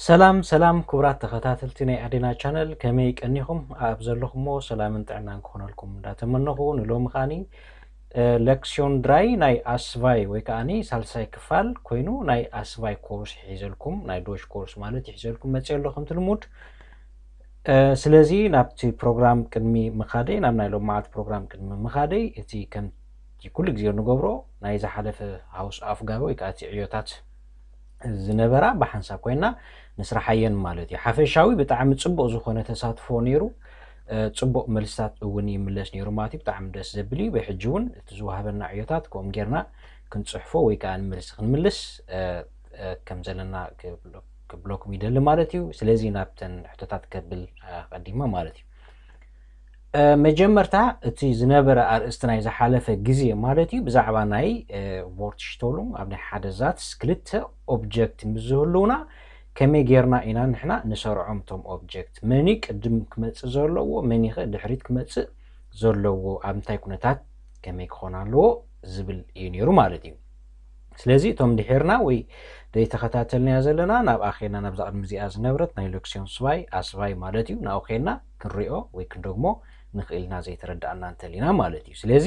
ሰላም ሰላም ክቡራት ተኸታተልቲ ናይ ኣዴና ቻነል፣ ከመይ ቀኒኹም? ኣብ ዘለኹሞ ሰላምን ጥዕናን ክኾነልኩም እንዳተመነኹ፣ ንሎሚ ኸዓኒ እ፣ ሌክሲዮን ድራይ ናይ ኣስቫይ ወይ ከዓኒ ሳልሳይ ክፋል ኮይኑ ናይ ኣስቫይ ኮርስ ሒዘልኩም፣ ናይ ዶች ኮርስ ማለት እዩ፣ ሒዘልኩም መፅእ ኣሎ ከምቲ ልሙድ። እ፣ ስለዚ ናብቲ ፕሮግራም ቅድሚ ምኻደይ፣ ናብ ናይ ሎማዓት ፕሮግራም ቅድሚ ምኻደይ፣ እቲ ከምቲ ኩሉ ግዜ ንገብሮ ናይ ዝሓለፈ ሃውስ ኣፍጋቢ ወይ ከዓ እቲ ዕዮታት ዝነበራ ብሓንሳብ ኮይና ንስራሓየን ማለት እዩ። ሓፈሻዊ ብጣዕሚ ጽቡቕ ዝኾነ ተሳትፎ ነይሩ። እ፣ ጽቡቕ መልስታት እውን ይምለስ ነይሩ ማለት እዩ። ብጣዕሚ ደስ ዘብል እዩ። ብሕጂ እውን እቲ ዝወሃበና ዕዮታት ከምኡ ጌርና ክንጽሕፎ ወይ ከዓ ንመልሲ ክንምልስ፣ እ፣ እ፣ ከም ዘለና ክብሎ-፣ ክብለኩም ይደሊ ማለት እዩ። ስለዚ ናብተን ሕቶታት ከብል፣ እ፣ ቀዲመ ማለት እዩ። እ፣ መጀመርታ እቲ ዝነበረ ኣርእስቲ ናይ ዝሓለፈ ግዜ ማለት እዩ፣ ብዛዕባ ናይ፣ እ፣ ቮርትሽቶሉም ኣብ ናይ ሓደ ዛትስ ክልተ ኦብጀክት ምስ ዝህልውና ከመይ ጌርና ኢና ንሕና ንሰርዖም እቶም ኦብጀክት? መን እዩ ቅድም ክመጽእ ዘለዎ? መን እዩ ኸ ድሕሪት ክመጽእ ዘለዎ? ኣብ እንታይ ኩነታት ከመይ ክኾን ኣለዎ? ዝብል እዩ ነይሩ ማለት እዩ። ስለዚ እቶም ድሒርና ወይ ዘይተኸታተልናዮ ዘለና ናብኣ ኸይድና ናብዛ ቅድሚ እዚኣ ዝነበረት ናይ ሌክሲዮን ስባይ ኣስባይ ማለት እዩ፣ ናብኡ ኸይድና ክንሪኦ ወይ ክንደግሞ ንኽእል ኢና ዘይተረዳእና እንተሊና ማለት እዩ። ስለዚ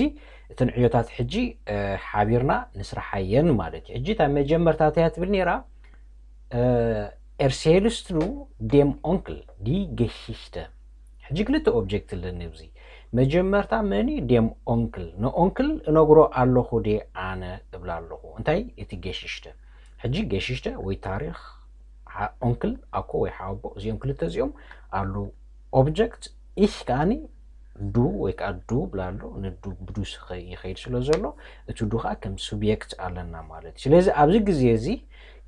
እተን ዕዮታት ሕጂ፣ እ፣ ሓቢርና ንስርሓየን ማለት እዩ። ሕጂ እታ መጀመርታ እንታይ እያ ትብል ነይራ? እ፣ Erzählst du dem Onkel die Geschichte? ሕጂ ክልተ ኦብጀክት ኣለኒ ኣብዚ። መጀመርታ መን እዩ? ደም ኦንክል። ንኦንክል እነግሮ ኣለኹ ድየ ኣነ እብላ ኣለኹ? እንታይ እቲ ገሽሽተ? ሕጂ ገሽሽተ ወይ ታሪኽ ሓ-፣ ኦንክል ኣኮ ወይ ሓወቦ፣ እዚኦም ክልተ እዚኦም ኣሉ ኦብጀክት። ኢሽ ከኣኒ ዱ ወይ ከዓ ዱ ብላ ኣሎ። ንዱ ብዱ ስኸ-፣ ይኸይድ ስለ ዘሎ፣ እቲ ዱ ከዓ ከም ሱብየክት ኣለና ማለት እዩ። ስለዚ ኣብዚ ግዜ እዚ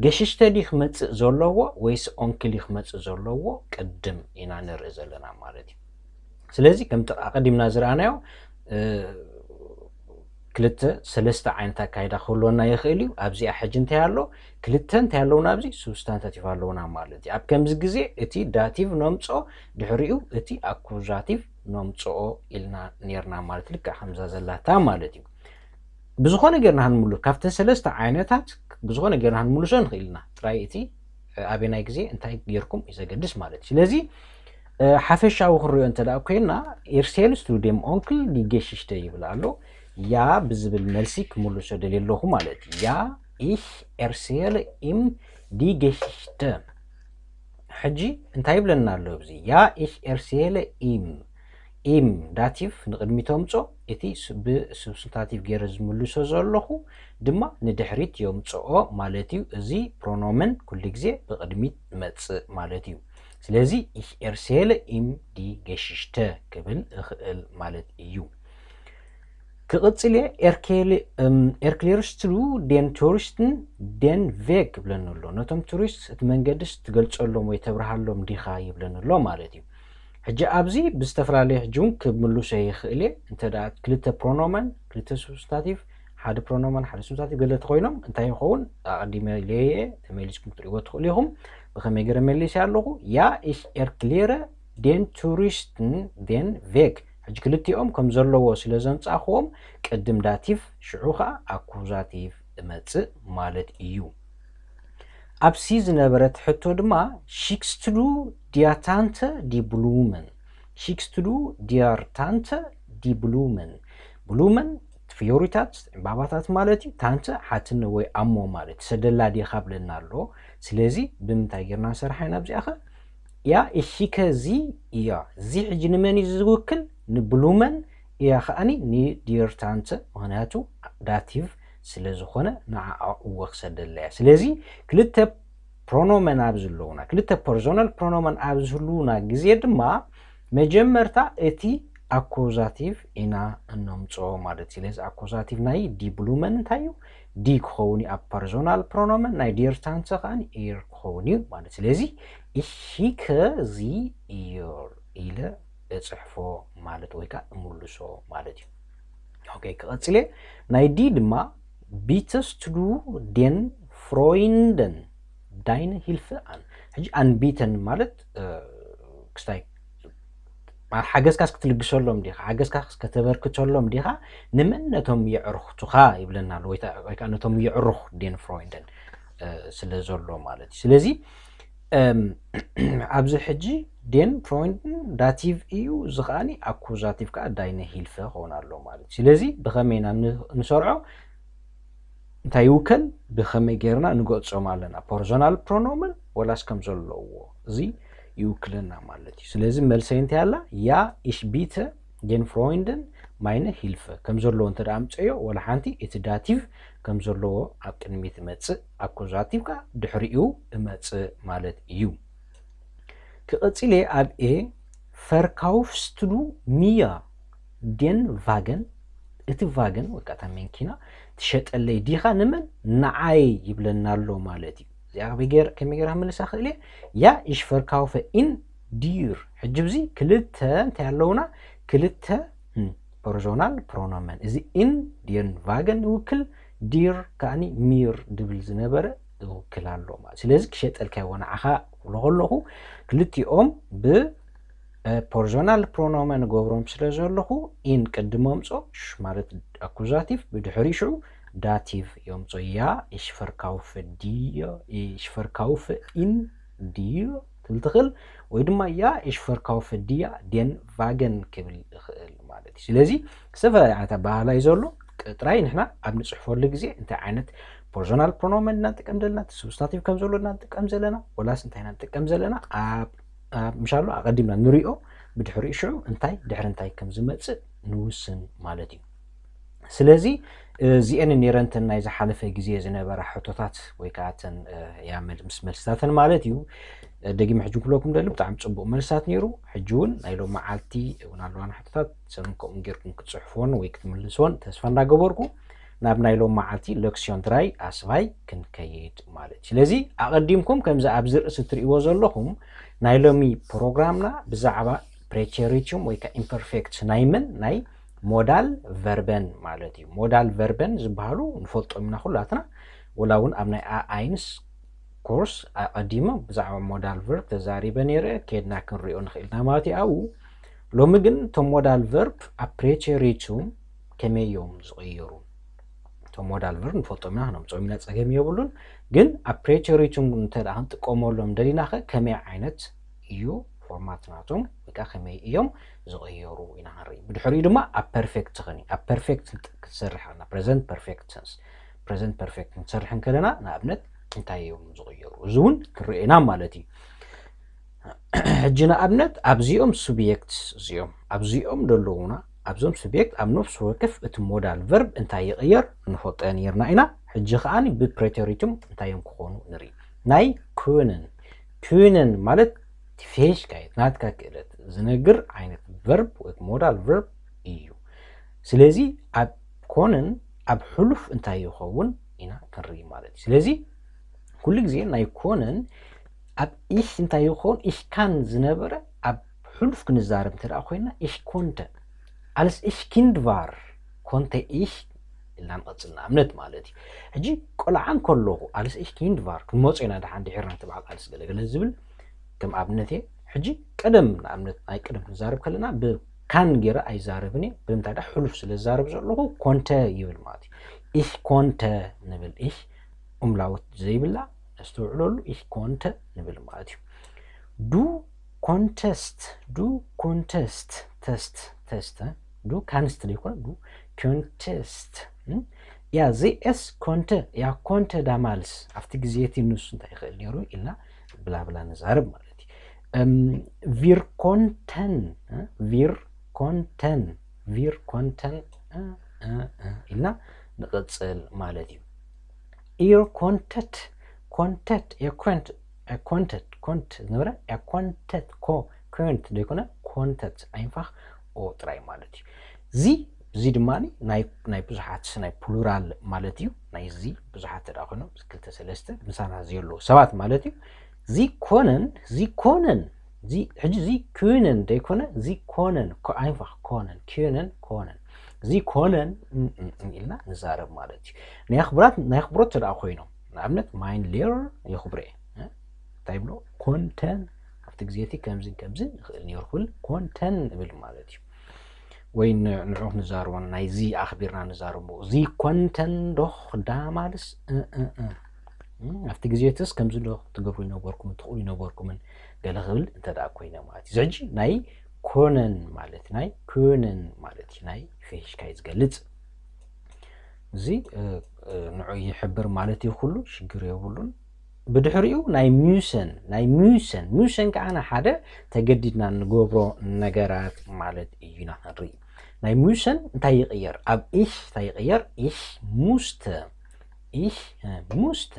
ገሽሽተ ድዩ ክመጽእ ዘለዎ ወይስ ኦንክል እዩ ክመጽእ ዘለዎ? ቅድም ኢና ንርኢ ዘለና ማለት እዩ። ስለዚ ከምቲ ኣቐዲምና ዝረኣናዮ፣ እ፣ ክልተ ሰለስተ ዓይነት ኣካይዳ ክህልወና ይኽእል እዩ። ኣብዚኣ ሕጂ እንታይ ኣሎ? ክልተ እንታይ ኣለውና? ኣብዚ ሱብስታንታቲቭ ኣለውና ማለት እዩ። ኣብ ከምዚ ግዜ እቲ ዳቲቭ ነምጽኦ፣ ድሕሪኡ እቲ ኣኩዛቲቭ ነምጽኦ ኢልና ኔርና ማለት፣ ልክዕ ከምዛ ዘላታ ማለት እዩ። ብዝኾነ ጌርና ክንምሉ-፣ ካብተን ሰለስተ ዓይነታት ብዝኾነ ጌርና ክንምልሶ ንኽእል ኢና። ጥራይ እቲ፣ እ፣ ኣበናይ ግዜ እንታይ ጌርኩም እዩ ዘገድስ ማለት እዩ። ስለዚ፣ እ፣ ሓፈሻዊ ክንሪኦ እንተ ደኣ ኮይና፣ Erzählst du dem Onkel die Geschichte ይብል ኣሎ። ያ ብዝብል መልሲ ክምልሶ ደልየ ኣለኹ ማለት እዩ። Ja, ich erzähle ihm die Geschichte። ሕጂ እንታይ ይብለና ኣሎ ኣብዚ? Ja, ich erzähle ihm። ኢም ዳቲቭ ንቕድሚት ኣምጾ፣ እቲ ስ-፣ ብሱብስታንቲቭ ገይረ ዝምልሶ ዘለኹ ድማ ንድሕሪት የምጽኦ ማለት እዩ። እዚ ፕሮኖመን ኩሉ ግዜ ብቕድሚት ይመጽእ ማለት እዩ። ስለዚ ich erzähle ihm die Geschichte ክብል እኽእል ማለት እዩ። ክቕጽል እየ። Erkl-፣ እም፣ Erklärst du den Touristen den Weg ይብለኒ ኣሎ። ነቶም ቱሪስት እቲ መንገድስ ትገልጸሎም ወይ ተብርሃሎም ዲኻ ይብለኒ ኣሎ ማለት እዩ። ሕጂ ኣብዚ ብዝተፈላለየ ሕጂ እውን ክምልሶ ይኽእል እየ። እንተ ደኣ ክልተ ፕሮኖመን፣ ክልተ ሱብስታቲቭ፣ ሓደ ፕሮኖመን፣ ሓደ ሱብስታቲቭ ገለ ተኾይኖም እንታይ ይኸውን? ኣቐዲመ ኢለየ፣ ተመሊስኩም ክትሪእዎ ትኽእሉ ኢኹም። ብኸመይ ገይረ መሊሰ ኣለኹ? Ja, ich erkläre den Touristen den Weg። ሕጂ ክልቲኦም ከም ዘለዎ ስለ ዘምጻእኽዎም፣ ቅድም ዳቲቭ፣ ሽዑ ኸኣ ኣኩዛቲቭ እመጽእ ማለት እዩ። ኣብ ሲ ዝነበረት ሕቶ ድማ፣ Schickst du der Tante die Blumen? Schickst du der Tante die Blumen? ብሉመን ፍዮሪታት፣ ዕምባባታት ማለት እዩ። ታንተ ሓትነ ወይ ኣሞ ማለት፣ ትሰደላ ዲኻ ብለና ኣሎ። ስለዚ ብምንታይ ጌርና ንሰርሓ ኢና ኣብዚኣ ኸ? Ja, ich schicke sie ihr። እዚ ሕጂ ንመን እዩ ዝውክል? ንብሉመን። Ihr ከኣኒ ንዲር ታንተ፣ ምኽንያቱ ዳቲቭ ስለ ዝኾነ ንዓኣ እወ ክሰደላ እያ። ስለዚ ክልተ ፕሮኖመን ኣብ ዝህልውና፣ ክልተ ፐርሶናል ፕሮኖመን ኣብ ዝህልውና ግዜ ድማ መጀመርታ እቲ ኣኮዛቲቭ ኢና እነምፅኦ ማለት እዩ። ስለዚ ኣኮዛቲቭ ናይ ዲ ብሉመን እንታይ እዩ? ዲ ክኸውን እዩ ኣብ ፐርሶናል ፕሮኖመን፣ ናይ ዲር ታንተ ከኣ ኢር ክኸውን እዩ ማለት። ስለዚ ich schicke sie ihr ኢለ እጽሕፎ ማለት ወይ ከዓ እምልሶ ማለት እዩ። ኦኬ፣ ክቐጽል እየ። ናይ ዲ ድማ bittest du den Freunden deine Hilfe an። ሕጂ ኣንቢተን ማለት፣ እ፣ ክስታይ፣ ማለት ሓገዝካስ ክትልግሰሎም ዲኻ፣ ሓገዝካስ ከተበርክተሎም ዲኻ፣ ንመን? ነቶም የዕሩኽቱኻ ይብለና ኣሎ፣ ወይ ታ-፣ ወይ ከዓ ነቶም የዕሩኽ den Freunden፣ እ፣ ስለ ዘሎ ማለት እዩ። ስለዚ ኣብዚ ሕጂ den Freunden ዳቲቭ እዩ፣ እዚ ከዓኒ ኣኩዛቲቭ ከዓ deine Hilfe ክኸውን ኣሎ ማለት እዩ። ስለዚ ብኸመይ ኢና ንሰርዖ? እንታይ ይውከል? ብኸመይ ጌርና ንገጾም ኣለና? ፐርሶናል ፕሮኖመን ወላስ ከም ዘለዎ እዚ ይውክለና ማለት እዩ። ስለዚ መልሰይ እንታይ ኣላ? Ja, ich bitte den Freunden meine Hilfe ከም ዘለዎ እንተ ኣምፀዮ፣ ወላ ሓንቲ እቲ ዳቲቭ ከም ዘለዎ ኣብ ቅድሚት እመፅእ፣ ኣኩዛቲቭ ከዓ ድሕሪኡ እመፅእ ማለት እዩ። ክቐፂል እየ ኣብ ኤ verkaufst du mir den Wagen፣ እቲ ቫገን ወይ ከዓ መኪና ትሸጠለይ ዲኻ? ንመን? ንዓይ ይብለና ኣሎ ማለት እዩ። እዚኣ ከመይ ገይራ ምልሳ ክእል እየ? Ja, ich verkaufe ihn dir። ሕጂ ብዚ ክልተ እንታይ ኣለውና? ክልተ ፐርሶናል ፕሮኖመን። እዚ in den Wagen ይውክል፣ dir ከዓኒ mir ድብል ዝነበረ ይውክል ኣሎ ማለት። ስለዚ ክሸጠልካ ይዎ ንዓኻ ክብሎ ከለኹ ክልቲኦም ብ ፐርሶናል ፕሮኖመን ገብሮም ስለ ዘለኹ in ቅድም ኣምፅኦ ማለት ኣኩዛቲቭ ብድሕሪ ሽዑ ዳቲቭ የምፅኦ። Ja, ich verkaufe dir, ich verkaufe ihn dir ትብል ትኽእል፣ ወይ ድማ Ja, ich verkaufe dir den Wagen ክብል እኽእል ማለት እዩ። ስለዚ ዝተፈላለዩ ዓይነት ኣበሃህላ እዩ ዘሎ። ጥራይ ንሕና ኣብ ንፅሕፈሉ ግዜ እንታይ ዓይነት ፐርሶናል ፕሮኖመን ኢና ንጥቀም ዘለና፣ እቲ substantive ከም ዘሎ ኢና ንጥቀም ዘለና፣ ወላስ እንታይ ኢና ንጥቀም ዘለና ኣብ ምሻሎ ኣቐዲምና ንሪኦ፣ ብድሕሪኡ ሽዑ እንታይ ድሕሪ እንታይ ከም ዝመፅእ ንውስን ማለት እዩ። ስለዚ እዚአን ነይረንተን ናይ ዝሓለፈ ግዜ ዝነበራ ሕቶታት ወይ ከዓ ተን ምስ መልስታተን ማለት እዩ። ደጊመ ሕጂ ክብለኩም ደሊ ብጣዕሚ ፅቡቅ መልስታት ነይሩ። ሕጂ እውን ናይ ሎም መዓልቲ እውን ኣለዋና ሕቶታት ሰንን ከምኡ ጌርኩም ክትፅሕፎን ወይ ክትምልስዎን ተስፋ እንዳገበርኩ ናብ ናይ ሎም መዓልቲ ለክሲዮን ድራይ ኣስባይ ክንከይድ ማለት እዩ። ስለዚ ኣቐዲምኩም ከምዚ ኣብዚ ርእሲ እትርእይዎ ዘለኹም ናይ ሎሚ ፕሮግራምና ብዛዕባ ፕሬቸሪቲዩም ወይ ከዓ ኢምፐርፌክት ናይ መን ናይ ሞዳል ቨርበን ማለት እዩ። ሞዳል ቨርበን ዝበሃሉ ንፈልጦም ኢና ኩላትና፣ ወላ እውን ኣብ ናይ ኣኣይንስ ኮርስ ኣቐዲመ ብዛዕባ ሞዳል ቨርብ ተዛሪበ ነይረ፣ ከድና ክንሪኦ ንኽእል ኢና ማለት እዩ። ኣብኡ ሎሚ ግን እቶም ሞዳል ቨርብ ኣብ ፕሬቸሪቲዩም ከመይ እዮም ዝቕየሩ? እቶም ሞዳል ቨርብ ንፈልጦም ኢና፣ ክነምፅኦም ኢና፣ ፀገም የብሉን። ግን ኣብ ፕሬቸሪቲዩም እንተ ደኣ ክንጥቀመሎም ደሊናኸ ከመይ ዓይነት እዩ ፎርማት ናቶም ወይ ከዓ ከመይ እዮም ዝቕየሩ ኢና ክንርኢ። ብድሕሪኡ ድማ ኣብ ፐርፌክት ኸኒ ኣብ ፐርፌክት ክንሰርሕ ኣለና። ፕሬዘንት ፐርፌክት ተንስ ፕሬዘንት ፐርፌክት ክንሰርሕ እንከለና ንኣብነት እንታይ እዮም ዝቕየሩ እዚ እውን ክንርኢ ኢና ማለት እዩ። ሕጂ ንኣብነት ኣብዚኦም ሱብየክት እዚኦም ኣብዚኦም ዘለዉና ኣብዞም ሱብየክት ኣብ ነፍሲ ወከፍ እቲ ሞዳል ቨርብ እንታይ ይቕየር ንፈልጦ ነይርና ኢና። ሕጂ ከዓኒ ብፕሬተሪቱም እንታይ እዮም ክኾኑ ንርኢ። ናይ ኩንን ኩንን ማለት እቲ ፌሽካየት ናትካ ክእለት ዝነግር ዓይነት ቨርብ ወይ ሞዳል ቨርብ እዩ። ስለዚ ኣብ ኮንን ኣብ ሕሉፍ እንታይ ይኸውን ኢና ክንርኢ ማለት እዩ። ስለዚ ኩሉ ግዜ ናይ ኮንን ኣብ ኢሽ እንታይ ይኸውን ኢሽ ካን ዝነበረ ኣብ ሕሉፍ ክንዛረብ እንተ ኮይና ኢሽ ኮንተ ኣልስ ኢሽ ኪንድ ቫር ኮንተ ኢሽ ኢልና ንቐፅል ንኣብነት ማለት እዩ። ሕጂ ቆልዓ እንከለኹ ኣልስ ኢሽ ኪንድ ቫር ክንመፁ ኢና ደሓን ድሒርና እቲ በዓል ኣልስ ገለገለ ዝብል ከም ኣብነት እየ። ሕጂ ቀደም ንኣብነት ናይ ቀደም ክንዛረብ ከለና ብካን ገይረ ኣይዛረብን እየ። ብምንታይ ዳ ሕሉፍ ስለ ዝዛረብ ዘለኹ ኮንተ ይብል ማለት እዩ። ኢሽ ኮንተ ንብል ኢሽ ኡምላውት ዘይብላ ነስተውዕለሉ ኢሽ ኮንተ ንብል ማለት እዩ። ዱ ኮንተስት ዱ ኮንተስት ተስት ተስተ ዱ ካንስት ዘይኮነ ዱ ኮንተስት ያ ዚ ኤስ ኮንተ ያ ኮንተ ዳማልስ ኣብቲ ግዜ እቲ ንሱ እንታይ ይኽእል ነይሩ ኢልና ብላብላ ንዛረብ ማለት እዩ። ቪር ኮንተን ቪር ኮንተን ቪር ኮንተን ኢልና ንቕፅል ማለት እዩ። ኢር ኮንተት ኮንተት ኮንት ኮንተት ኮንት ዝነበረ ኮንተት ኮ ኮንት ዘይኮነ ኮንተት ኣይንፋኽ ኦ ጥራይ ማለት እዩ። እዚ እዚ ድማ ናይ ብዙሓት ናይ ፕሉራል ማለት እዩ። ናይ እዚ ብዙሓት ተዳ ኮይኖም ክልተ ሰለስተ ምሳና ዘየለዉ ሰባት ማለት እዩ። እዚ ኮነን እዚ ኮነን ሕጂ እዚ ኩነን ዘይኮነ እዚ ኮነን ኣይንፋኽ ኮነን ኩነን ኮነን እዚ ኮነን ኢልና ንዛረብ ማለት እዩ። ናይ ኣኽብሮት ተዳ ኮይኖም ንኣብነት ማይን ሌር የኽብረ እንታይ ብሎ ኮንተን ኣብቲ ግዜ እቲ ከምዝን ከምዝን ይኽእል ነይሩ ክብል ኮንተን እብል ማለት እዩ። ወይ ንዑ ንዛርቦ ናይዚ ኣኽቢርና ንዛርቦ እዚ ኮንተን ዶኽ ዳማልስ እም፣ ኣብቲ ግዜ እትስ ከምዚ ዶ ትገብሩ ይነበርኩምን ትኽእሉ ይነበርኩምን ገለ ክብል እንተ ደኣ ኮይነ ማለት እዩ። እዚ ሕጂ ናይ ኮነን ማለት ናይ ኮነን ማለት እዩ፣ ናይ ፍሕሽካ እዩ ዝገልጽ። እዚ ንዑ ይሕብር ማለት እዩ፣ ኩሉ ሽግር የብሉን። ብድሕሪኡ ናይ ሚውሰን ናይ ሚውሰን ሚውሰን ከዓ ሓደ ተገዲድና እንገብሮ ነገራት ማለት እዩ ኢና ክንርኢ። ናይ ሚውሰን እንታይ ይቕየር? ኣብ ኢሽ እንታይ ይቕየር? ኢሽ ሙስተ ኢሽ ሙስተ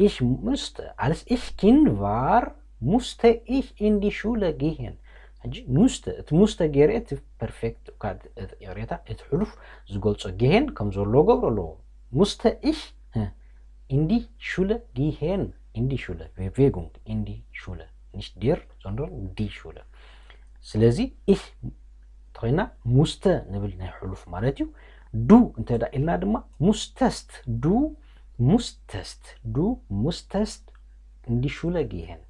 ኢሽ ሙስተ ኣልስ ኢሽ ኪንድ ቫር ሙስተ ኢሽ ኢንዲ ሹለ ጊሄን። ሕጂ ሙስተ እቲ ሙስተ ገይረ እቲ ፐርፌክት ይቕሬታ እቲ ሕሉፍ ዝገልጾ ጊሄን ከም ዘሎ ገብሮ ኣለዎ። ሙስተ ኢሽ ኢንዲ ሹለ ጊሄን ኢንዲ ሹለ ቬቬጉንግ ኢንዲ ሹለ ንሽ ዴር ዞንደር ዲ ሹለ። ስለዚ ኢሽ ተኾይና ሙስተ ንብል ናይ ሕሉፍ ማለት እዩ። ዱ እንተ ዳ ኢልና ድማ ሙስተስት ዱ ሙስተስት ዱ ሙስተስት ኢንዲ ሹለ ጊሄን።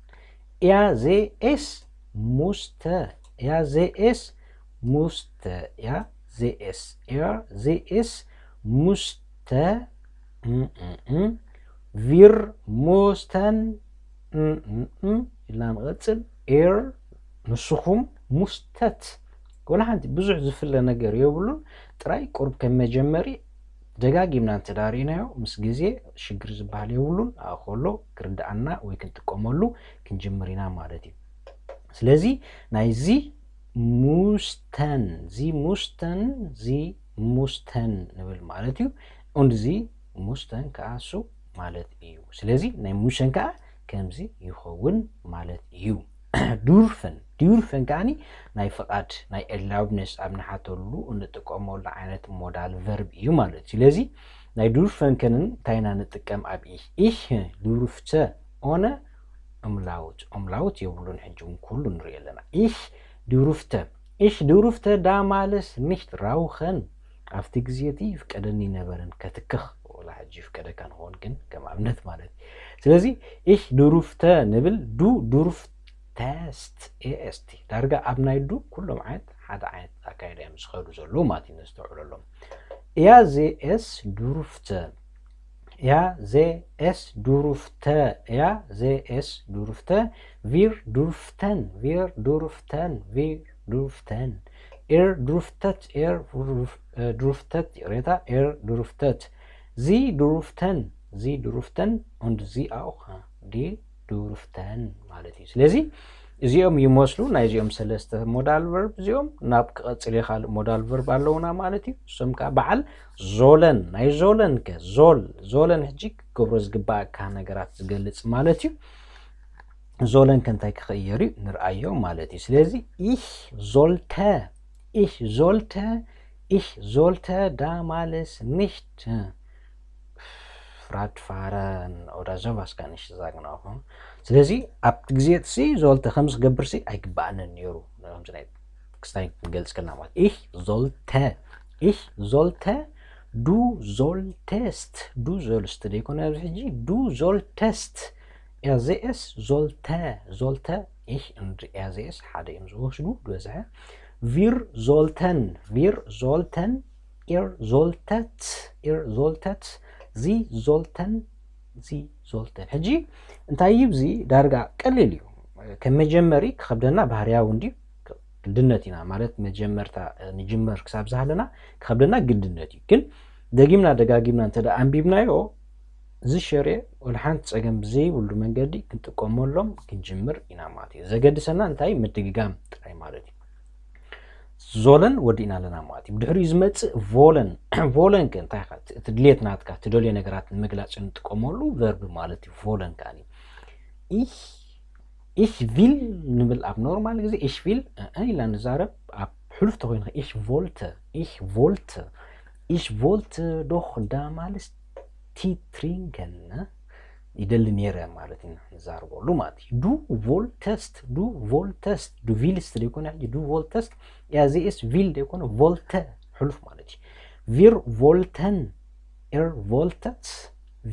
Er se es ሙስተ er se es ሙስተ er se es er se es ሙስተ ቪር ሙስተን ኢልና ንቐጽል። ኤር ንስኹም ሙስተት ወላ ሓንቲ ብዙሕ ዝፍለ ነገር የብሉን። ጥራይ ቁርብ ከም መጀመሪ ደጋጊምና እንተዳሪእናዮ ምስ ግዜ ሽግር ዝበሃል የብሉን። ኣኸሎ ክርድኣና ወይ ክንጥቀመሉ ክንጅምር ኢና ማለት እዩ። ስለዚ ናይዚ ሙስተን ዚ ሙስተን ዚ ሙስተን ንብል ማለት እዩ። Und ዚ ሙስተን ከዓ እሱ ማለት እዩ። ስለዚ ናይ ሙስተን ከዓ ከምዚ ይኸውን ማለት እዩ። ዱርፈን ዱርፈን ከዓኒ ናይ ፍቓድ ናይ ኤርላውብነስ ኣብ ንሓተሉ እንጥቀመሉ ዓይነት ሞዳል ቨርብ እዩ ማለት እዩ። ስለዚ ናይ ዱርፈን ከንን እንታይ ኢና ንጥቀም ኣብ ኢሽ ኢሽ ዱሩፍተ ኦነ ኦምላውት ኦምላውት የብሉን። ሕጂ እውን ኩሉ ንሪኦ ኣለና። ኢሽ ዱሩፍተ ኢሽ ዱሩፍተ ዳማለስ ንሽት ራውኸን ኣብቲ ግዜ እቲ ይፍቀደኒ ነበረን ከትክኽ ወላ ሕጂ ይፍቀደካ ንኸውን ግን ከም ኣብነት ማለት እዩ። ስለዚ ኢሽ ዱሩፍተ ንብል ዱ ዱሩፍተስት ኤኤስቲ ዳርጋ ኣብ ናይ ዱ ኩሎም ዓይነት ሓደ ዓይነት ኣካይዳ እዮም ዝኸዱ ዘለዉ ማለት እዩ። ነስተውዕለሎም። Er se es ዱሩፍተ er se es ዱሩፍተ er se es ዱሩፍተ wir durften wir durften wir durften er durftet er durftet ይቕሬታ er durftet sie durften sie durften und sie auch die durften ማለት እዩ። ስለዚ እዚኦም ይመስሉ ናይዚኦም ሰለስተ ሞዳል ቨርብ እዚኦም። ናብ ክቐጽል ካልእ ሞዳል ቨርብ ኣለውና ማለት እዩ። እሶም ከዓ በዓል ዞለን ናይ ዞለን ከ ዞል ዞለን ሕጂ ክገብሮ ዝግባእካ ነገራት ዝገልጽ ማለት እዩ። ዞለን ከ እንታይ ክቕየር እዩ ንርኣዮ ማለት እዩ። ስለዚ ich sollte ich sollte ich sollte damals nicht Radfahren oder sowas kann ich sagen auch. ስለዚ ኣብቲ ግዜ እቲ ሲ ዞልተ ከም ዝገብር ሲ ኣይግባኣንን ነይሩ። ክስታይ ክንገልጽ ከልና ማለት ich sollte ich sollte du solltest du sollst ደይኮነ ኣብዚ ሕጂ du solltest er se es sollte sollte ich und er se es ሓደ እዮም ዝወስዱ ዝበዝሐ wir sollten wir sollten er solltet er solltet sie sollten sie sollten ሕጂ እንታይ እዩ እዚ ዳርጋ ቀሊል እዩ። ከም መጀመሪ ክኸብደና ባህርያዊ እንድዩ ግድነት ኢና ማለት መጀመርታ ንጅመር ክሳብ ዝሃለና ክኸብደና ግድነት እዩ። ግን ደጊምና ደጋጊምና እንተ ኣንቢብናዮ እዚ ሸሬ ወላ ሓንቲ ጸገም ብዘይብሉ መንገዲ ክንጥቀመሎም ክንጅምር ኢና ማለት እዩ። ዘገድሰና እንታይ ምድግጋም ጥራይ ማለት እዩ። ዞለን ወዲእና ኣለና ማለት እዩ። ብድሕሪኡ ዝመጽእ ቮለን ቮለን ከ እንታይ ኢኻ እቲ ድሌት ናትካ ትደልዮ ነገራት ንምግላጽ እንጥቀመሉ ቨርብ ማለት እዩ። ቮለን ከኣ ich ich will ንብል ኣብ ኖርማል ግዜ ich will ኢልና ንዛረብ ኣብ ሕሉፍ ተኮይኑ ich wollte ich wollte ich wollte doch damals Tee trinken ይደሊ ነይረ ማለት ኢና ንዛረበሉ ማለት እዩ። Du wolltest du wolltest du willst ዘይኮነ ሕጂ du wolltest er se es will ዘይኮነ wollte ሕሉፍ ማለት እዩ። Wir wollten er wolltet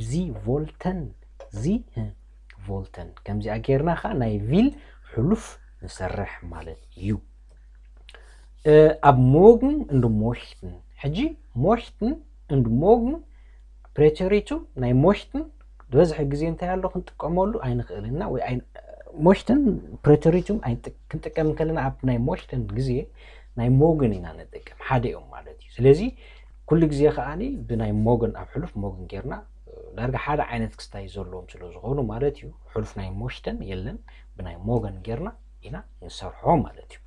sie wollten sie wollten ከምዚኣ ጌርና ከዓ ናይ will ሕሉፍ ንሰርሕ ማለት እዩ። ኣብ morgen und möchten ሕጂ möchten und morgen ፕሬቸሪቱ ናይ möchten ዝበዝሐ ግዜ እንታይ ኣሎ ክንጥቀመሉ ኣይንኽእልና ወይ ኣይ- möchten፣ ፕሬተሪቱም ኣይንጥ- ክንጥቀም እንከለና ኣብ ናይ möchten ግዜ ናይ morgen ኢና ንጥቀም፣ ሓደ እዮም ማለት እዩ። ስለዚ ኩሉ ግዜ ከዓኒ ብናይ morgen ኣብ ሕሉፍ morgen ጌርና ዳርጋ ሓደ ዓይነት ክስታይ ዘለዎም ስለ ዝኾኑ ማለት እዩ። ሕሉፍ ናይ möchten የለን፣ ብናይ morgen ጌርና ኢና ንሰርሖ ማለት እዩ።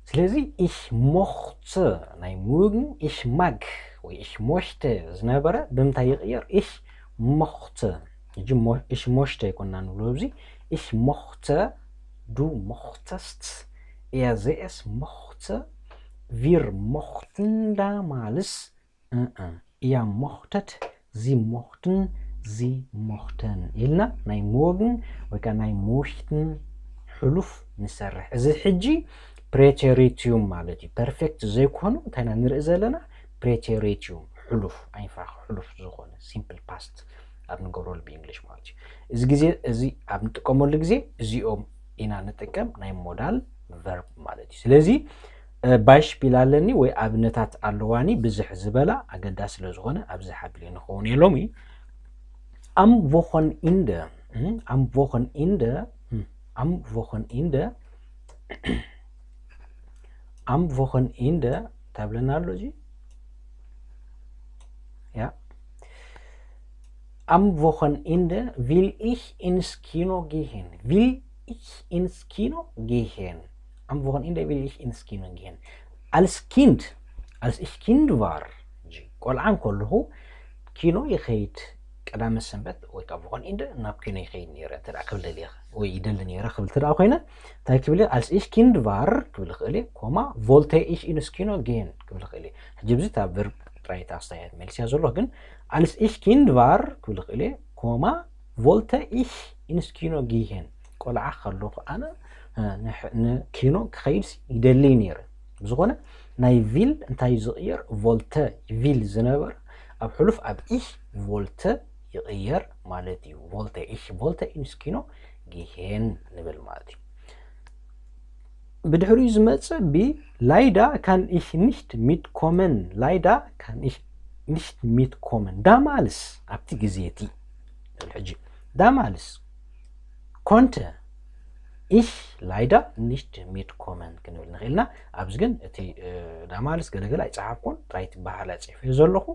ስለዚ ich möchte ናይ morgen ich mag ወይ ich möchte ዝነበረ ብምንታይ ይቕየር? Ich möchte። ሕጂ mo- ich möchte ኣይኮንና ንብሎ ኣብዚ። Ich möchte፣ du möchtest፣ er sie es möchte፣ wir möchten damals፣ እእ፣ ihr möchtet፣ sie möchten፣ sie möchten ኢልና ናይ morgen ወይ ከዓ ናይ möchten ሕሉፍ ንሰርሕ። እዚ ሕጂ ፕሬተሪቱም ማለት እዩ። ፐርፌክት ዘይኮኑ እንታይ ኢና ንርኢ ዘለና? ፕሬተሪቱም ሕሉፍ፣ ኣይንፋኽ ሕሉፍ ዝኾነ simple past ኣብ ንገብረሉ ብእንግሊሽ ማለት እዩ። እዚ ግዜ እዚ ኣብ ንጥቀመሉ ግዜ እዚኦም ኢና ንጥቀም ናይ modal verb ማለት እዩ። ስለዚ ባይሽፒል ኣለኒ ወይ ኣብነታት ኣለዋኒ ብዝሕ ዝበላ ኣገዳሲ ስለ ዝኾነ ኣብዚ ሓቢለ ንኸውን እየ ሎሚ። Am Wochenende፣ እም፣ am Wochenende፣ እም፣ am Wochenende፣ am Wochenende ታብለና ኣሎ እዚ። Ja. Am Wochenende will ich ins Kino gehen. Will ich ins Kino gehen? Am Wochenende will ich ins Kino gehen. Als Kind, als ich Kind war፣ ቆልዓ እንከለኹ ኪኖ ይኸይድ፣ ቀዳመ ሰንበት ወይ ከዓ Wochenende ናብ ኪኖ ይኸይድ ነይረ እንተ ክብል ደልየ ወይ ይደሊ ነይረ ክብል እንተ ኮይነ እንታይ ክብል እየ? Als ich Kind war ክብል እኽእል እየ፣ ኮማ wollte ich ins Kino gehen ክብል እኽእል እየ። ሕጂ ኣብዚ እታ verb ጥራይ እታ ኣስተያየት መሊስያ ዘለኹ፣ ግን als ich Kind war ክብል እኽእል እየ፣ ኮማ wollte ich ins Kino gehen። ቆልዓ ከለኹ ኣነ ንኪኖ ክኸይድ ይደሊ ነይረ። ብዝኾነ ናይ will እንታይ ዝቕየር? Wollte፣ will ዝነበረ ኣብ ሕሉፍ ኣብ ich wollte ይቕየር ማለት እዩ። Wollte፣ ich wollte ins Kino gehen ንብል ማለት እዩ። ብድሕሪኡ ዝመጽእ ብ leider kann ich nicht mitkommen፣ leider kann ich nicht mitkommen። Damals ኣብቲ ግዜ እቲ ሕጂ damals konnte ich leider nicht mitkommen ክንብል ንኽእል ኢና። ኣብዚ ግን እቲ damals ገለገለ ኣይጸሓፍኩን፣ ጥራይ ትበሃል ጽሒፈዮ ዘለኹ።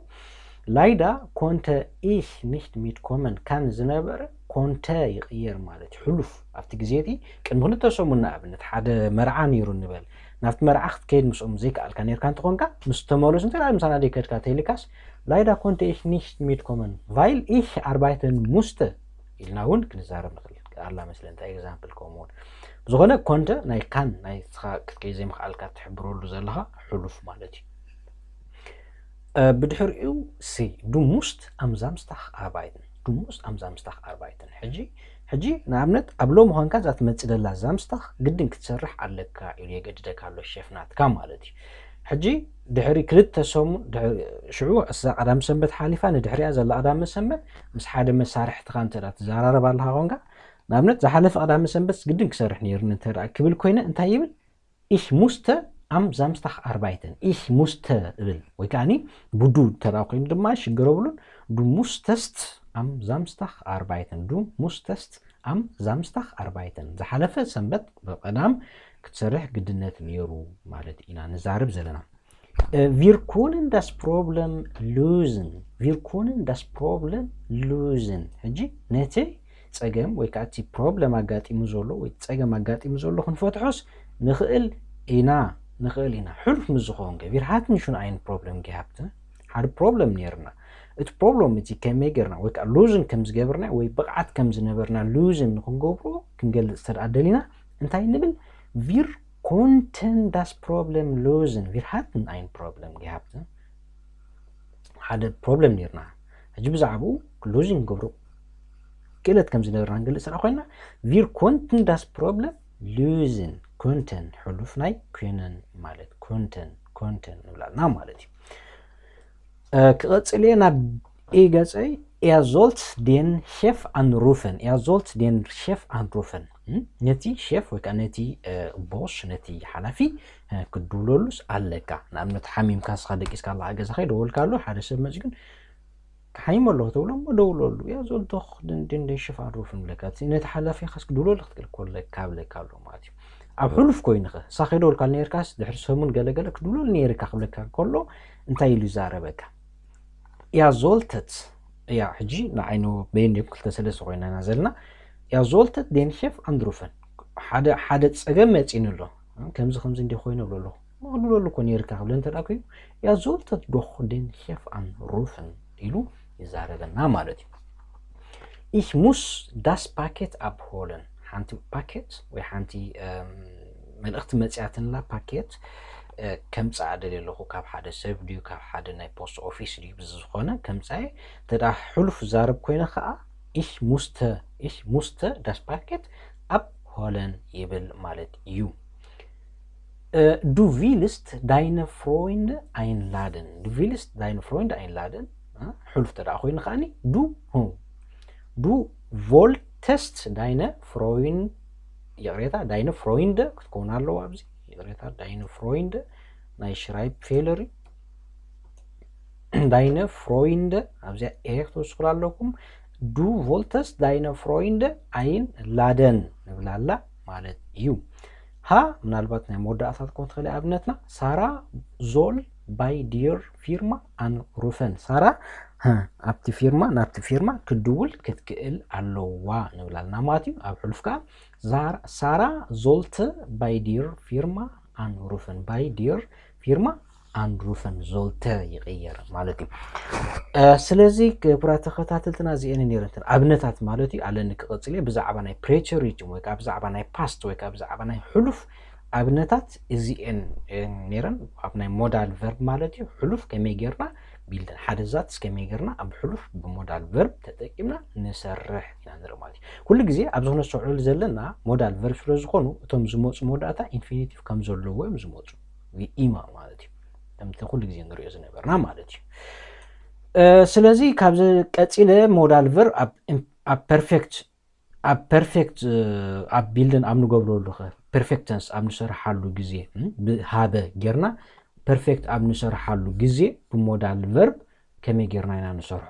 Leider konnte ich nicht mitkommen፣ kann ዝነበረ konnte ይቕየር ማለት እዩ። ሕሉፍ ኣብቲ ግዜ እቲ ቅድሚ ክልተ ሰሙን ንኣብነት ሓደ መርዓ ነይሩ ንበል፣ ናብቲ መርዓ ክትከይድ ምስኦም ዘይከኣልካ ነርካ እንተኾንካ ምስ ተመለሱ እንተ ምሳና ደይከድካ ተይልካስ leider konnte ich nicht mitkommen weil ich arbeiten musste ኢልና እውን ክንዛረብ ንኽእል ኣላ መስለ እንታይ example ከምኡ እውን ዝኾነ konnte ናይ kann ናይ ክትከይድ ዘይምኽኣልካ ትሕብረሉ ዘለኻ ሕሉፍ ማለት እዩ። ብድሕሪኡ ሲ du musst am Samstag arbeiten፣ du musst am Samstag arbeiten። ሕጂ ሕጂ ንኣብነት ኣብ ሎሚ ኾንካ እዛ ትመጽእ ደላ Samstag ግድን ክትሰርሕ ኣለካ ኢሉ የገድደካ ኣሎ ሸፍ ናትካ ማለት እዩ። ሕጂ ድሕሪ ክልተ ሰሙን ሽዑ እሳ ቀዳም ሰንበት ሓሊፋ ንድሕሪያ ዘላ ቀዳም ሰንበት ምስ ሓደ መሳርሕትኻ እንተ ትዘራረብ ኣለኻ ኾንካ ንኣብነት ዝሓለፈ ቀዳም ሰንበት ግድን ክሰርሕ ነይሩኒ እንተ ክብል ኮይነ እንታይ ይብል? Ich musste am Samstag arbeiten። Ich musste እብል ወይ ከዓኒ ብዱ ተራ ኮይኑ ድማ ሽግር የብሉን። Du musstest am Samstag arbeiten፣ du musstest am Samstag arbeiten። ዝሓለፈ ሰንበት ብቐዳም ክትሰርሕ ግድነት ነይሩ ማለት ኢና ንዛረብ ዘለና። Wir können das Problem lösen፣ wir können das Problem lösen። ሕጂ ነቲ ጸገም ወይ ከዓ እቲ problem ኣጋጢሙ ዘሎ ወይ ጸገም ኣጋጢሙ ዘሎ ክንፈትሖስ ንኽእል ኢና፣ ንኽእል ኢና። ሕሉፍ ምስ ዝኾንከ wir hatten schon ein Problem gehabt፣ ሓደ problem ነይርና። እቲ problem እቲ ከመይ ጌርና ወይ ከዓ lösen ከም ዝገበርና ወይ ብቕዓት ከም ዝነበርና lösen ንክንገብሮ ክንገልጽ ተደኣ ደሊና እንታይ ንብል? Wir konnten das Problem lösen። Wir hatten ein Problem gehabt። ሓደ problem ነይርና። ሕጂ ብዛዕባኡ lösen ንገብሮ ክእለት ከም ዝነበርና ንገልጽ ስለ ኮይና wir konnten das Problem lösen። Konnten ሕሉፍ ናይ können ማለት konnten፣ konnten ንብላልና ማለት እዩ። ክቐጽል እየ ናብ ኤ ገጸይ። Er sollte den Chef anrufen፣ er sollte den Chef anrufen። ነቲ ሸፍ ወይ ከዓ ነቲ ቦስ ነቲ ሓላፊ ክድውለሉስ ኣለካ። ንኣብነት ሓሚምካ ስኻ ደቂስካ ኣለኻ ገዛኻ ይደወልካ ኣሎ ሓደ ሰብ መፂኡ ግን ሓይሞ ኣለኹ ተብሎ እሞ ደውለሉ። ያ ዞል ዶኽ ደን ደን ደን ሽፍ ኣንሩፍን ብለካ። እቲ ነቲ ሓላፊኻስ ክድውለሉ ክትክእል ኮለካ ብለካ ኣሎ ማለት እዩ። ኣብ ሕሉፍ ኮይንኸ ሳኸ ደወልካሉ ነይርካስ ድሕሪ ሰሙን ገለገለ ክድውለሉ ነይርካ ክብለካ ከሎ እንታይ ኢሉ ይዛረበካ? ያ ዞልተት እያ ሕጂ ንዓይኑ በይን ደም ክልተ ሰለስተ ኮይና ኢና ዘለና። ያ ዞልተት ደን ሸፍ ኣንድሩፈን ሓደ ሓደ ጸገም መጺኑ ኣሎ። ከምዚ ከምዚ እንዲ ኮይኑ ብሎ ኣለኹ። ክድውለሉ እኮ ነይርካ ክብለ እንተ ደኣ ኮይኑ ያ ዞልተት ዶኽ ደን ሸፍ ኣንሩፍን ኢሉ ይዛረበና ማለት እዩ። Ich muss das Paket abholen። ሓንቲ ፓኬት ወይ ሓንቲ እም፣ መልእኽቲ መጽያትንላ ፓኬት እ፣ ከምጽኣ ደልየ ኣለኹ ካብ ሓደ ሰብ ድዩ ካብ ሓደ ናይ ፖስት ኦፊስ ድዩ ብዚ ዝኾነ ከምጽኣየ እንተ ደኣ ሕሉፍ ዛረብ ኮይነ ከዓ ich musste ich musste das Paket abholen ይብል ማለት እዩ። Äh, du willst deine Freunde einladen. Du willst deine Freunde einladen. Äh, ሕሉፍ ተደኣ ኮይኑ ከዓኒ du ሁ du wolltest deine Freunde ይቕሬታ deine Freunde ክትከውን ኣለዎ ኣብዚ ይቕሬታ deine Freunde ናይ ሽራይብ ፌለር እዩ። Deine Freunde ኣብዚኣ ኤ ክትወስኹላ ኣለኩም። Du wolltest deine Freunde einladen ንብላላ ማለት እዩ። ሃ ምናልባት ናይ መወዳእታ ክትኮን ትኽእል ኣብነትና ሳራ ዞል ባይ ዲር ፊርማ ኣንሩፈን ሳራ ሀ፣ ኣብቲ ፊርማ ናብቲ ፊርማ ክድውል ክትክእል ኣለዋ ንብላልና ማለት እዩ። ኣብ ሕሉፍ ከዓ ሳራ ዞልተ ባይ ዲር ፊርማ ኣንሩፈን ባይ ዲር ፊርማ ኣንሩፈን ዞልተ ይቕየር ማለት እዩ። ስለዚ ክቡራት ተኸታተልትና እዚአን ነይረን ኣብነታት ማለት እዩ ኣለኒ ክቐፅል እየ ብዛዕባ ናይ ፕሬቸሪቲ ወይ ከዓ ብዛዕባ ናይ ፓስት ወይ ከዓ ብዛዕባ ናይ ሕሉፍ ኣብነታት እዚአን ነይረን ኣብ ናይ ሞዳል ቨርብ ማለት እዩ ሕሉፍ ከመይ ጌርና ቢልደን ሓደ ዛትስ ከመይ ጌርና ኣብ ሕሉፍ ብሞዳል ቨርብ ተጠቂምና ንሰርሕ ኢና ንርኢ ማለት እዩ ኩሉ ግዜ ኣብዚ ክነስተውዕሉ ዘለና ሞዳል ቨርብ ስለ ዝኾኑ እቶም ዝመፁ መወዳእታ ኢንፊኒቲቭ ከም ዘለዎ እዮም ዝመፁ ኢማ ማለት እዩ ከምቲ ኩሉ ግዜ ንሪኦ ዝነበርና ማለት እዩ ስለዚ ካብዚ ቀፂለ ሞዳል ቨርብ ኣብ ፐርፌክት ኣብ ፐርፌክት ኣብ ቢልድን ኣብ ንገብረሉ ፐርፌክተንስ ኣብ ንሰርሓሉ ግዜ ብሃበ ጌርና ፐርፌክት ኣብ ንሰርሓሉ ግዜ ብሞዳል ቨርብ ከመይ ጌርና ኢና ንሰርሖ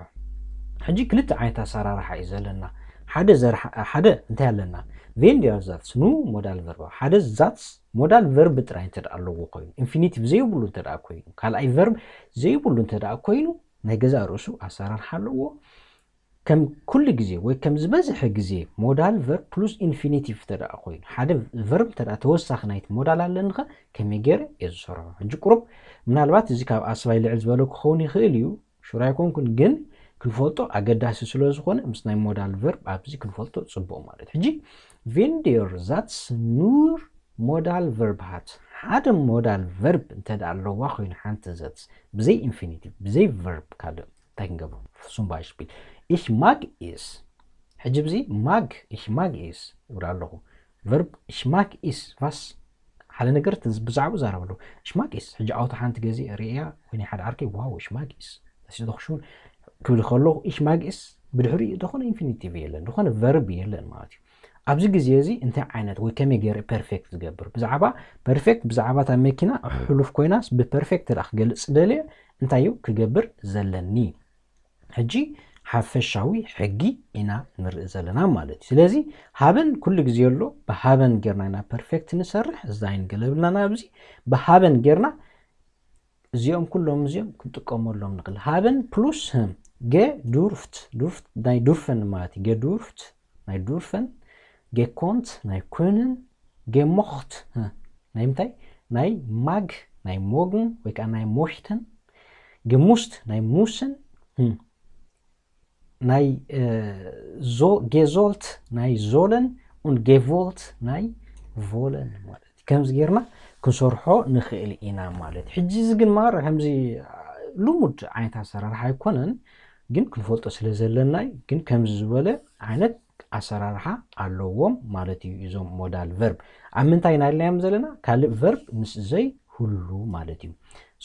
ሕጂ ክልተ ዓይነት ኣሰራርሓ እዩ ዘለና ሓደ ዘርሓ ሓደ እንታይ ኣለና ቬንዲር ዛትስ ኑ ሞዳል ቨርብ ሓደ ዛትስ ሞዳል ቨርብ ጥራይ እንተ ኣለዎ ኮይኑ ኢንፊኒቲቭ ዘይብሉ እንተ ኮይኑ ካልኣይ ቨርብ ዘይብሉ እንተ ኮይኑ ናይ ገዛ ርእሱ ኣሰራርሓ ኣለዎ ከም ኩሉ ግዜ ወይ ከም ዝበዝሐ ግዜ ሞዳል ቨርብ ፕሉስ ኢንፊኒቲቭ እንተ ኮይኑ ሓደ ቨርብ እንተ ተወሳኺ ናይቲ ሞዳል ኣለንኸ ከመይ ገይረ እየ ዝሰርሖ ሕጂ ቁሩብ ምናልባት እዚ ካብ ኣስባይ ልዕል ዝበለ ክኸውን ይኽእል እዩ ሹር ኣይኮንኩን ግን ክንፈልጦ ኣገዳሲ ስለ ዝኾነ ምስ ናይ ሞዳል ቨርብ ኣብዚ ክንፈልጦ ፅቡቕ ማለት ሕጂ ቬንዲር ዛትስ ኑር ሞዳል ቨርብ ሃት ሓደ ሞዳል ቨርብ እንተ ኣለዋ ኮይኑ ሓንቲ ዘትስ ብዘይ ኢንፊኒቲቭ ብዘይ ቨርብ ካልእ እንታይ ክንገብሮ zum Beispiel ich mag es ሕጂ ብዚ ማግ ich mag es ይብላ ኣለኹ ቨርብ ich mag es was ሓደ ነገር ብዛዕባኡ ዛረብ ኣለኹ ich mag es ሕጂ ኣውቶ ሓንቲ ገዚእ ርእያ ወይ ናይ ሓደ ዓርከይ ዋው ich mag es ተሲቶ ክሽውን ክብል ከለኹ ich mag es ብድሕሪኡ ዝኾነ ኢንፊኒቲቭ የለን ዝኾነ ቨርብ የለን ማለት እዩ ኣብዚ ግዜ እዚ እንታይ ዓይነት ወይ ከመይ ገይረ ፐርፌክት ዝገብር ብዛዕባ ፐርፌክት ብዛዕባ እታ መኪና ሕሉፍ ኮይናስ ብፐርፌክት ደኣ ክገልፅ ደልየ እንታይ እዩ ክገብር ዘለኒ ሕጂ ሓፈሻዊ ሕጊ ኢና ንርኢ ዘለና ማለት እዩ ስለዚ ሃበን ኩሉ ግዜ ኣሎ ብሃበን ጌርና ኢና ፐርፌክት ንሰርሕ እዛ ይንገለብልና ናብዚ ብሃበን ጌርና እዚኦም ኩሎም እዚኦም ክንጥቀመሎም ንኽእል ሃበን ፕሉስ ህም ገ ዱርፍት ዱርፍት ናይ ዱርፈን ማለት እዩ ገ ዱርፍት ናይ ዱርፈን ገ ኮንት ናይ ኩንን ገ ሞኽት ናይ ምንታይ ናይ ማግ ናይ ሞግን ወይ ከዓ ናይ ሞሽተን ገ ሙስት ናይ ሙስን ናይ ጌዞልት ናይ ዞለን und gewollt ናይ wollen ማለት እዩ ከምዚ ጌርና ክንሰርሖ ንኽእል ኢና ማለት እዩ ሕጂ እዚ ግን ማር ከምዚ ልሙድ ዓይነት ኣሰራርሓ ኣይኮነን ግን ክንፈልጦ ስለ ዘለና ግን ከምዚ ዝበለ ዓይነት ኣሰራርሓ ኣለዎም ማለት እዩ እዞም ሞዳል ቨርብ ኣብ ምንታይ ኢና ኢልናዮም ዘለና ካልእ ቨርብ ምስ ዘይህሉ ማለት እዩ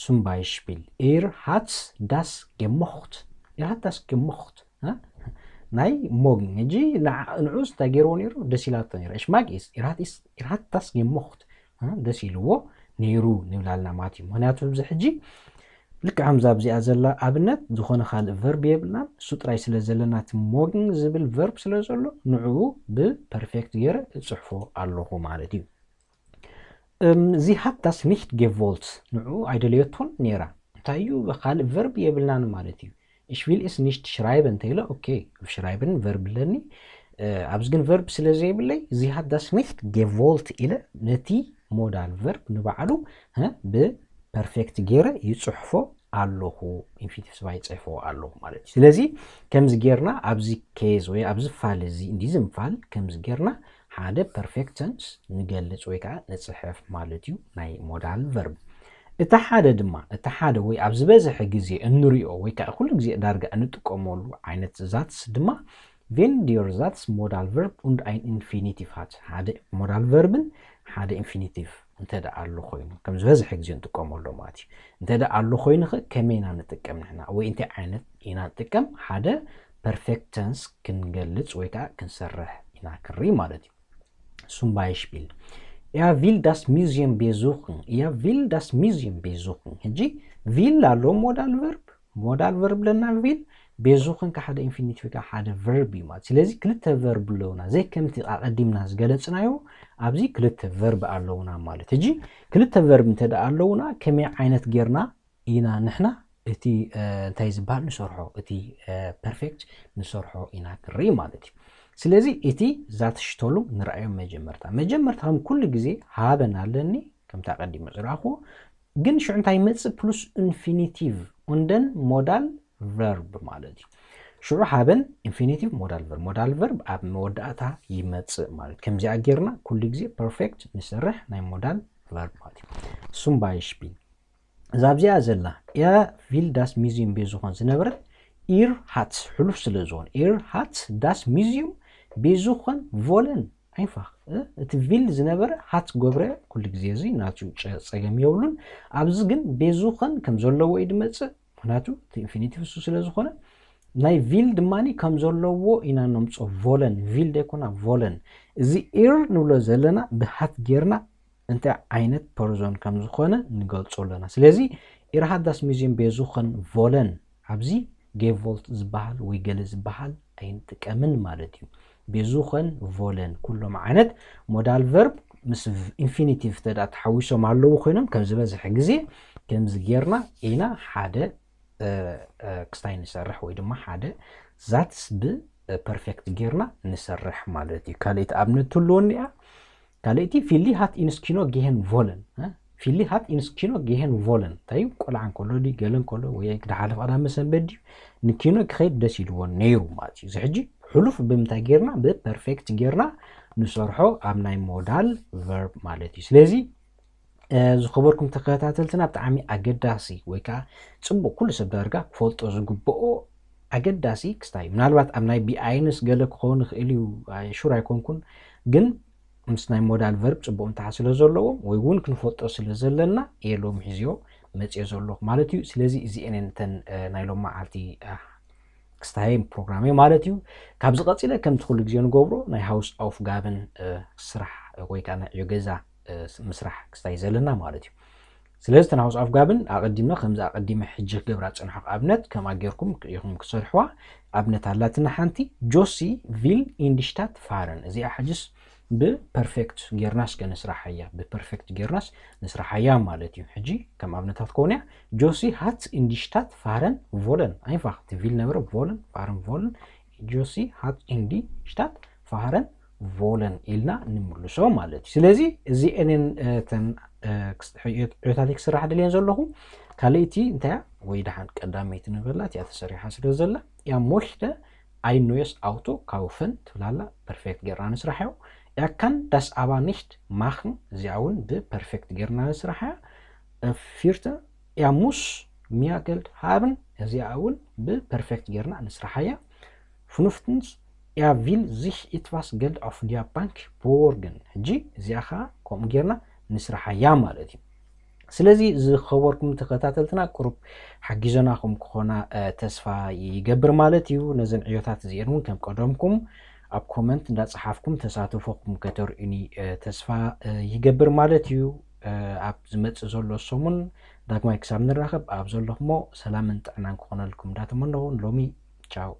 zum Beispiel ihr hat das gemocht ihr hat das gemocht ናይ ሞግን ሕጂ ንዑስ እንታይ ገይርዎ ነይሩ ደስ ኢላቶ ነይሩ ich mag es ihr hat das gemocht ደስ ኢልዎ ነይሩ ንብላልና ማለት እዩ ምክንያቱ እዚ ሕጂ ልክዕ ከምዛ ኣብዚኣ ዘላ ኣብነት ዝኾነ ካልእ ቨርብ የብልናን። እሱ ጥራይ ስለ ዘለና እቲ ሞግን ዝብል ቨርብ ስለ ዘሎ ንዕኡ ብፐርፌክት ገይረ እጽሕፎ ኣለኹ ማለት እዩ። እም፣ ዚ ሃት ዳስ ኒሽት ጌቮልት፣ ንዕኡ ኣይደለየቶን ነይራ። እንታይ እዩ? ካልእ ቨርብ የብልናን ማለት እዩ። Ich will es nicht schreiben እንተኢለ፣ ኦኬ፣ ሽራይብን ቨርብ ኣለኒ። እ፣ ኣብዚ ግን ቨርብ ስለ ዘይብለይ፣ ዚ ሃት ዳስ ኒሽት ጌቮልት ኢለ ነቲ ሞዳል ቨርብ ንባዕሉ፣ እ፣ ብፐርፌክት ገይረ ይጽሕፎ ኣለኹ፣ ኢንፊኒቲቭ ስባይ ይጽሕፎ ኣለኹ ማለት እዩ። ስለዚ ከምዚ ጌርና ኣብዚ ኬዝ ወይ ኣብዚ ፋል እዚ፣ in diesem Fall ከምዚ ጌርና ሓደ ፐርፌክት ተንስ ንገልጽ ወይ ከዓ ንጽሕፍ ማለት እዩ ናይ ሞዳል ቨርብ። እቲ ሓደ ድማ፣ እቲ ሓደ ወይ ኣብ ዝበዝሐ ግዜ እንሪኦ ወይ ከዓ ኩሉ ግዜ ዳርጋ እንጥቀመሉ ዓይነት ዛትስ ድማ wenn der Satz modal Verb und ein Infinitiv hat፣ ሓደ ሞዳል ቨርብን ሓደ ኢንፊኒቲቭ እንተ ደኣ ኣሎ ኮይኑ፣ ከም ዝበዝሐ ግዜ እንጥቀመሉ ማለት እዩ። እንተ ደኣ ኣሎ ኮይኑ ኸ ከመይ ኢና ንጥቀም ንሕና? ወይ እንታይ ዓይነት ኢና ንጥቀም? ሓደ ፐርፌክት ተንስ ክንገልጽ ወይ ከዓ ክንሰርሕ ኢና ክርኢ ማለት እዩ። Zum Beispiel, er will das Museum besuchen። Er will das Museum besuchen። ሕጂ ቪል ኣሎ ሞዳል ቨርብ፣ ሞዳል ቨርብ ለና ቪል፣ ቤዙኽን ከ ሓደ ኢንፊኒቲቭ ከ ሓደ ቨርብ እዩ ማለት። ስለዚ ክልተ ቨርብ ኣለውና፣ ዘይ ከምቲ ኣቐዲምና ዝገለጽናዮ ኣብዚ ክልተ ቨርብ ኣለውና ማለት። ሕጂ ክልተ ቨርብ እንተ ደኣ ኣለውና ከመይ ዓይነት ጌርና ኢና ንሕና እቲ፣ እ፣ እንታይ ዝበሃል ንሰርሖ፣ እቲ፣ እ፣ ፐርፌክት ንሰርሖ ኢና ክርኢ ማለት እዩ። ስለዚ እቲ ዛትሽተሉም ንርኣዮም መጀመርታ። መጀመርታ ከም ኩሉ ግዜ ሃበን ኣለኒ፣ ከምቲ ኣቐዲመ ዝረኣኹዎ፣ ግን ሽዑ እንታይ ይመጽእ? ፕሉስ ኢንፊኒቲቭ ኡንደን ሞዳል ቨርብ ማለት እዩ። ሽዑ ሃበን ኢንፊኒቲቭ ሞዳል ቨርብ፣ ሞዳል ቨርብ ኣብ መወዳእታ ይመጽእ ማለት እዩ። ከምዚኣ ጌርና ኩሉ ግዜ ፐርፌክት ንሰርሕ ናይ ሞዳል ቨርብ ማለት እዩ። Zum Beispiel፣ እዛ ኣብዚኣ ዘላ er will das Museum besuchen ዝነበረት፣ ኢር ሃት ሕሉፍ ስለ ዝኾነ፣ ኢር ሃት ዳስ ሚዚዩም ቤዙኸን ቮለን ኣይንፋኽ፣ እ፣ እቲ ቪል ዝነበረ ሃት ገብረ ኩሉ ግዜ እዚ ናቱ ጨ-፣ ጸገም የብሉን። ኣብዚ ግን ቤዙኸን ከም ዘለዎ እዩ ድመጽእ፣ ምኽንያቱ እቲ ኢንፊኒቲቭ እሱ ስለ ዝኾነ፣ ናይ ቪል ድማኒ ከም ዘለዎ ኢና ነምጾ። ቮለን፣ ቪል ደይኮና ቮለን። እዚ ኢር ንብሎ ዘለና ብሃት ጌርና እንታይ ዓይነት ፐርዞን ከም ዝኾነ ንገልጾ ኣለና። ስለዚ ኢር ሃት ዳስ ሚዚዩም ቤዙኸን ቮለን፣ ኣብዚ ጌቮልት ዝበሃል ወይ ገለ ዝበሃል ኣይንጥቀምን ማለት እዩ። ቤዙኸን ቮለን፣ ኩሎም ዓይነት ሞዳል ቨርብ ምስ ኢንፊኒቲቭ እንተ ደኣ ተሓዊሶም ኣለዉ ኮይኖም፣ ከም ዝበዝሐ ግዜ ከምዚ ጌርና ኢና ሓደ፣ እ፣ እ፣ ክስታይ ንሰርሕ ወይ ድማ ሓደ ዛትስ ብፐርፌክት ጌርና ንሰርሕ ማለት እዩ። ካልኣይቲ ኣብነት ትህልወኒ እያ። ካልኣይቲ፣ ፊሊ ሃት ኢንስ ኪኖ ጌሄን ቮለን፣ እ? ፊሊ ሃት ኢንስ ኪኖ ጌሄን ቮለን። እንታይ እዩ? ቆልዓ እንከሎ ድዩ፣ ገለ እንከሎ፣ ወይ ድሓለፈ ቀዳመ ሰንበት ድዩ፣ ንኪኖ ክኸይድ ደስ ኢልዎ ነይሩ ማለት እዩ። እዚ ሕጂ ሕሉፍ ብምንታይ ጌርና? ብፐርፌክት ጌርና ንሰርሖ ኣብ ናይ ሞዳል ቨርብ ማለት እዩ። ስለዚ፣ እ፣ ዝኸበርኩም ተኸታተልትና፣ ብጣዕሚ ኣገዳሲ ወይ ከዓ ጽቡቕ ኩሉ ሰብ ዳርጋ ክፈልጦ ዝግብኦ ኣገዳሲ ክስታይ እዩ። ምናልባት ኣብ ናይ ቢኣይንስ ገለ ክኸውን ይኽእል እዩ፣ ኣይ-፣ ሹር ኣይኮንኩን፣ ግን ምስ ናይ ሞዳል ቨርብ ጽቡቕ ምትሓዝ ስለ ዘለዎም ወይ እውን ክንፈልጦ ስለ ዘለና እየ ሎሚ ሒዝዮ መጽየ ዘለኹ ማለት እዩ። ስለዚ እዚኤን እተን፣ እ፣ ናይ ሎም መዓልቲ፣ እ፣ ክስታየይ ፕሮግራመይ ማለት እዩ። ካብዚ ቀጺለ ከምቲ ኩሉ ግዜ ንገብሮ ናይ ሃውስ ኣውፍጋብን፣ እ፣ ስራሕ ወይ ከዓ ናይ ዕዮ ገዛ፣ እ፣ ምስራሕ ክስታይ ዘለና ማለት እዩ። ስለዚ እተን ሃውስ ኣውፍጋብን ኣቐዲምና ከምዚ ኣቐዲመ ሕጂ ክገብራ ዝጸንሐ ኣብነት ከምኣ ጌርኩም ኢኹም ክትሰርሕዋ። ኣብነት ኣላትና ሓንቲ፣ ጆሲ ቪል ኢን ዲ ሽታት ፋረን። እዚኣ ሕጅስ ብፐርፌክት ጌርናስ ከ ንስራሓያ፣ ብፐርፌክት ጌርናስ ንስራሓያ ማለት እዩ። ሕጂ ከም ኣብነታት ከውን እያ፣ ጆሲ ሃት ኢን ዲ ሽታት ፋረን ቮለን። ኣይንፋኽ፣ እቲ ቪል ነበረ ቮለን፣ ፋረን ቮለን። ጆሲ ሃት ኢን ዲ ሽታት ፋረን ቮለን ኢልና ንምልሶ ማለት እዩ። ስለዚ እዚኤን እየን፣ እ፣ እተን፣ እ፣ ክስ-፣ ዕዮ-፣ ዕዮታት ክስራሕ ደልየን ዘለኹ። ካልኣይቲ እንታይ እያ? ወይ ደሓን ቀዳመይቲ ንበላ፣ እቲኣ ተሰሪሓ ስለ ዘላ፣ እያ ሞሽተ ኣይ ኖየስ ኣውቶ ካውፈን ትብል ኣላ። ፐርፌክት ጌርና ንስራሓዮ። Er kann das aber nicht machen፣ እዚኣ እውን ብፐርፌክት ጌርና ንስራሓያ። እ፣ ፊርተ፣ er muss mehr Geld haben፣ እዚኣ እውን ብፐርፌክት ጌርና ንስራሓያ። ፍኑፍትንስ፣ er will sich etwas Geld auf der Bank borgen። ሕጂ እዚኣ ኸዓ ከምኡ ጌርና ንስራሓያ ማለት እዩ። ስለዚ ዝኸበርኩም ተኸታተልትና ቁሩብ ሓጊዘናኹም ክኾና፣ እ፣ ተስፋ ይገብር ማለት እዩ። ነዘን ዕዮታት እዚኤን እውን ከም ቀደምኩም ኣብ ኮመንት እንዳጸሓፍኩም ተሳትፎኹም ከተርእዩኒ፣ እ፣ ተስፋ፣ እ፣ ይገብር ማለት እዩ። እ፣ ኣብ ዝመጽእ ዘሎ ሰሙን ዳግማይ ክሳብ ንራኸብ ኣብ ዘለኹሞ ሰላምን ጥዕናን ክኾነልኩም እንዳተመነኹ ሎሚ ቻው።